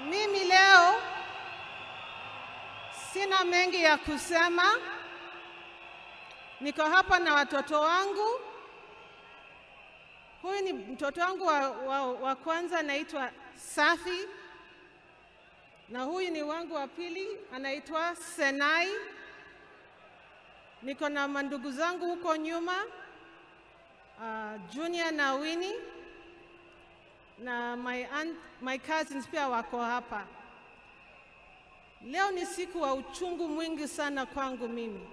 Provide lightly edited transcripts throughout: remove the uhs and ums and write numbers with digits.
Mimi leo sina mengi ya kusema. Niko hapa na watoto wangu. Huyu ni mtoto wangu wa kwanza anaitwa Safi, na huyu ni wangu wa pili anaitwa Senai. Niko na mandugu zangu huko nyuma, Junior na Winnie, na my aunt, my cousins pia wako hapa. Leo ni siku wa uchungu mwingi sana kwangu mimi.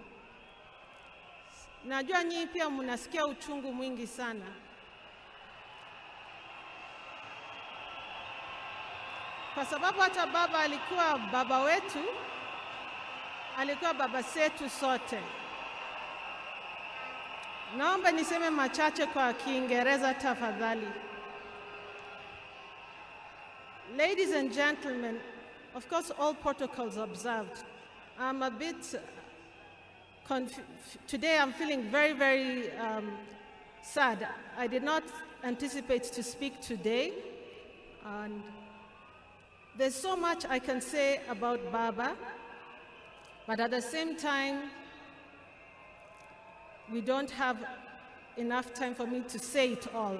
Najua nyinyi pia mnasikia uchungu mwingi sana. Kwa sababu hata baba alikuwa baba wetu, alikuwa baba zetu sote. Naomba niseme machache kwa Kiingereza tafadhali. Ladies and gentlemen, of course all protocols observed. I'm a bit today I'm feeling very, very sad. I did not anticipate to speak today, and there's so much I can say about Baba, but at the same time, we don't have enough time for me to say it all.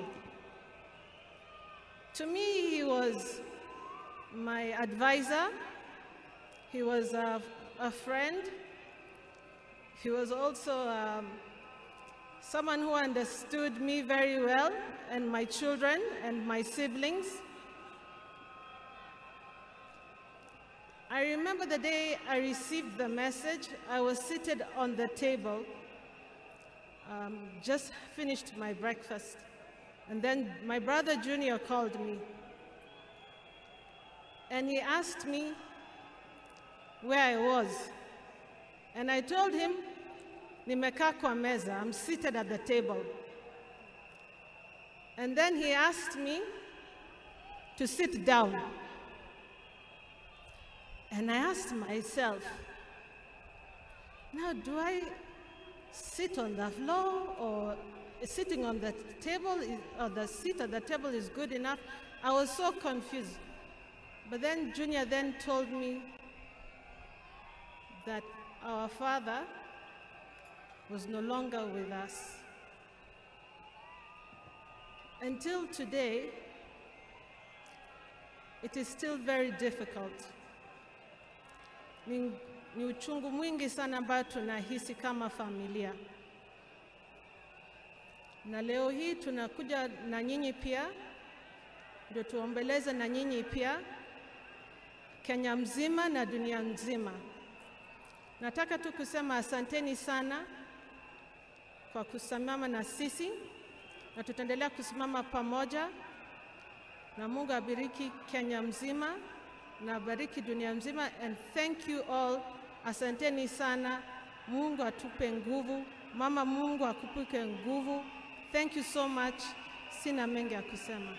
To me, he was my advisor. He was a friend. He was also someone who understood me very well, and my children and my siblings. I remember the day I received the message. I was seated on the table, just finished my breakfast. And then my brother Junior called me. And he asked me where I was. And I told him, Nimekaa kwa meza, I'm seated at the table. And then he asked me to sit down. And I asked myself, now do I sit on the floor, or sitting on the table, is, or the seat at the table is good enough? I was so confused. But then Junior then told me that our father was no longer with us. Until today, it is still very difficult. Ni uchungu mwingi sana ambao tunahisi kama familia. Na leo hii tunakuja na nyinyi pia, ndio tuombeleze na nyinyi pia, Kenya mzima na dunia nzima. Nataka tu kusema asanteni sana kwa kusimama na sisi, na tutaendelea kusimama pamoja, na Mungu abariki Kenya mzima na abariki dunia mzima. And thank you all. Asanteni sana. Mungu atupe nguvu. Mama Mungu akupe nguvu. Thank you so much. Sina mengi ya kusema.